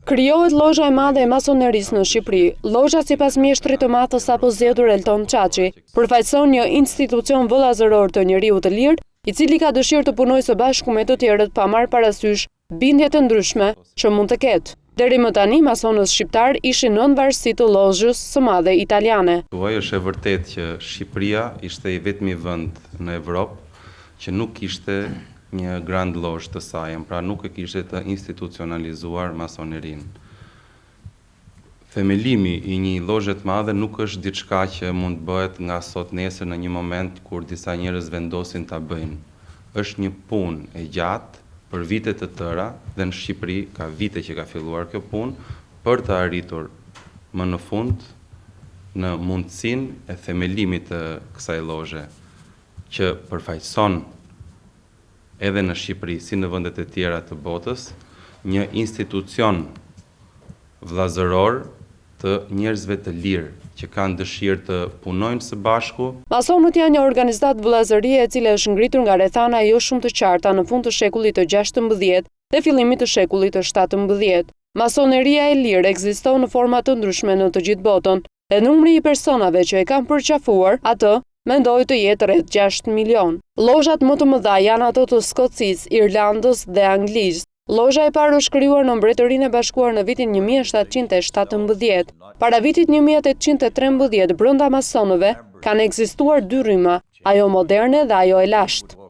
Krijohet Lozha e Madhe e Masonerisë në Shqipëri. Lozha sipas mjeshtrit të madh të sapozgjedhur Elton Çaçi, përfaqëson një institucion vëllazëror të njeriut të lirë, i cili ka dëshirë të punojë së bashku me të tjerët pa marrë parasysh bindjet e ndryshme që mund të ketë. Deri më tani, masonët shqiptarë ishin nën varësi të Lozhës së Madhe Italiane. Tuaj, është e vërtetë që Shqipëria ishte i vetmi vend në Evropë që nuk kishte një Grand Lozhë të sajën, pra nuk e kishte të institucionalizuar masonerinë. Themelimi i një lozhe të madhe nuk është diçka që mund të bëhet nga sot nesër në një moment kur disa njerëz vendosin ta bëjnë. Është një punë e gjatë për vite të tëra dhe në Shqipëri ka vite që ka filluar kjo punë për të arritur më në fund në mundësinë e themelimit të kësaj lozhe që përfaqëson edhe në Shqipëri si në vendet e tjera të botës një institucion vëllazëror të njerëzve të lirë që kanë dëshirë të punojnë së bashku. Masonët janë një organizatë vëllazërie e cila është ngritur nga rrethana jo shumë të qarta në fund të shekullit të 16 dhe fillimit të shekullit të 17. Masoneria e lirë ekziston në forma të ndryshme në të gjithë botën dhe numri i personave që e kanë përqafuar atë mendohet të jetë rreth 6 milionë. Lozhat më të mëdha janë ato të Skocisë, Irlandës dhe Anglisë. Lozha e parë është krijuar në Mbretërinë e Bashkuar në vitin 1717. Para vitit 1813, brenda masonëve kanë ekzistuar dy rryma, ajo moderne dhe ajo e lashtë.